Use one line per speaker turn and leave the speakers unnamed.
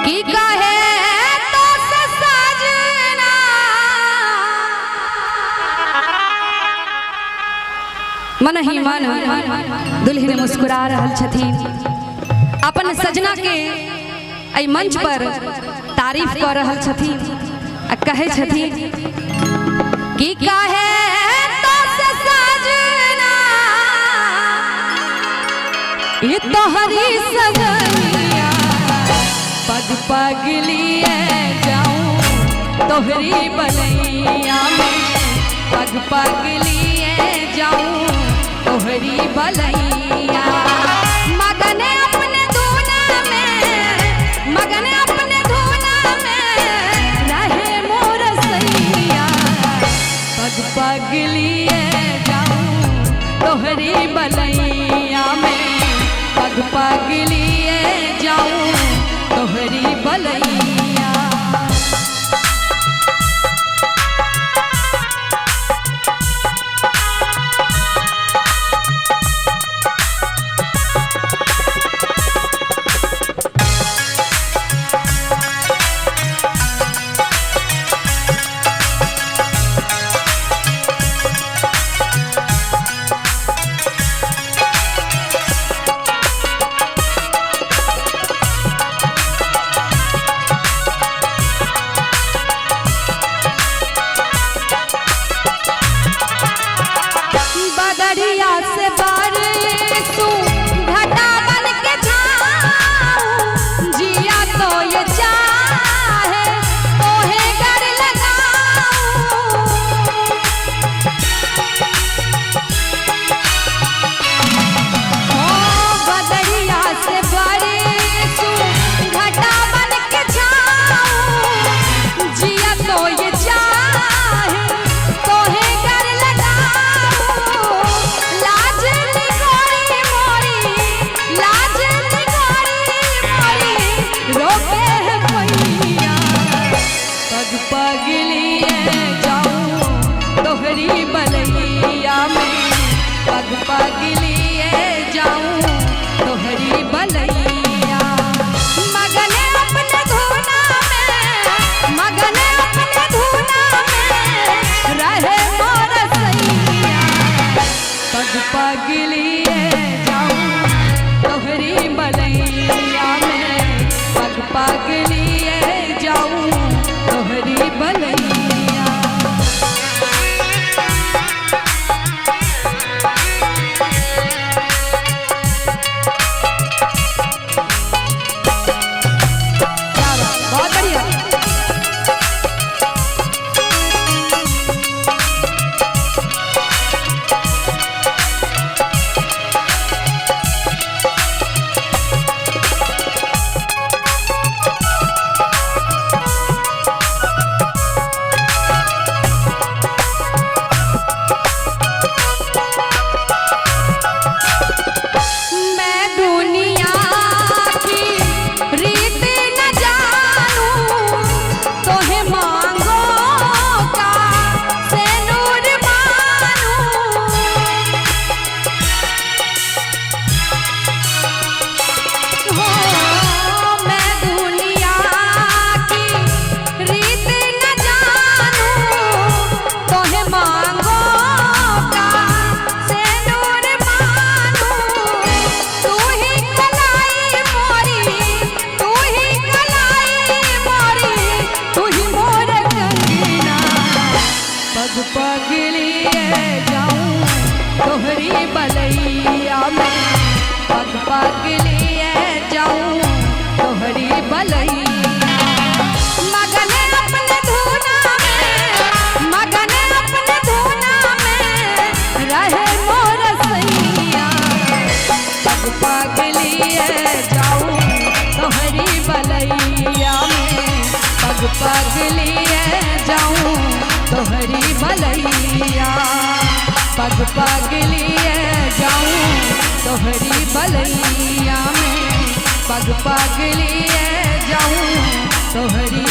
की कहे तो से सजना, मन ही मन दुल्हन मुस्कुरा रहल छथिन, अपन सजना के एहि मंच पर तारीफ कर रहल छथिन आ कहै छथिन की कहे तो से सजना, ये तोहरी सजनिया पग पग लिए जाऊं तोहरी बलैया में, पग पग लिए जाऊं तोहरी बलैया। मगन अपने धुना में, मगन अपने धुना में रहे मोर सैया, पग पग लिए जाऊं तोहरी बलैया में, पग पग लिए जाऊं तोहरी बलैया। बदरिया से बारिशू घटा बन के छाऊं, जिया तो ये चाहे तोहे गर लगाऊं। ओ बदरिया से बारिशू घटा बन के छाऊं, जिया तो ये चाहे तोहे गर लगाऊं। लाज निगोरी मोरी, लाज निगोरी मोरी, रोके है पैया, पग पग लिए जाऊं तोहरी बलैया में, पग पग लिए जाऊं तोहरी बलैया। मगन अपने धुना में, मगन अपने धुना में रहे मोर सैया, पग पग लिए जाऊं तोहरी बलैया में, पग पग लिए जाऊं तोहरी बलैया। क्या बात, बहुत बढ़िया। मैं दुनिया की रीत न जानूं, तोहे मांगो का से नूर मानूं। हो मैं दुनिया की रीत न जानूं, तोहे मांगो का से नूर मानूं। तू ही कलाई मोरी, तू ही कलाई मोरी, तू ही मोर कंगना, पग पग लिए जाऊं तोहरी बलैया में, पग पग लिए जाऊं तोहरी बलैया। मगन अपने धुना में, मगन अपने धुना में रहे मोर सैया, पग पग लिए जाऊं तोहरी बलैया में, पग पग लिए जाऊं तोहरी बलैया, पग पग लिए जाऊं तोहरी बलैया में, पग पग लिए जाऊं तोहरी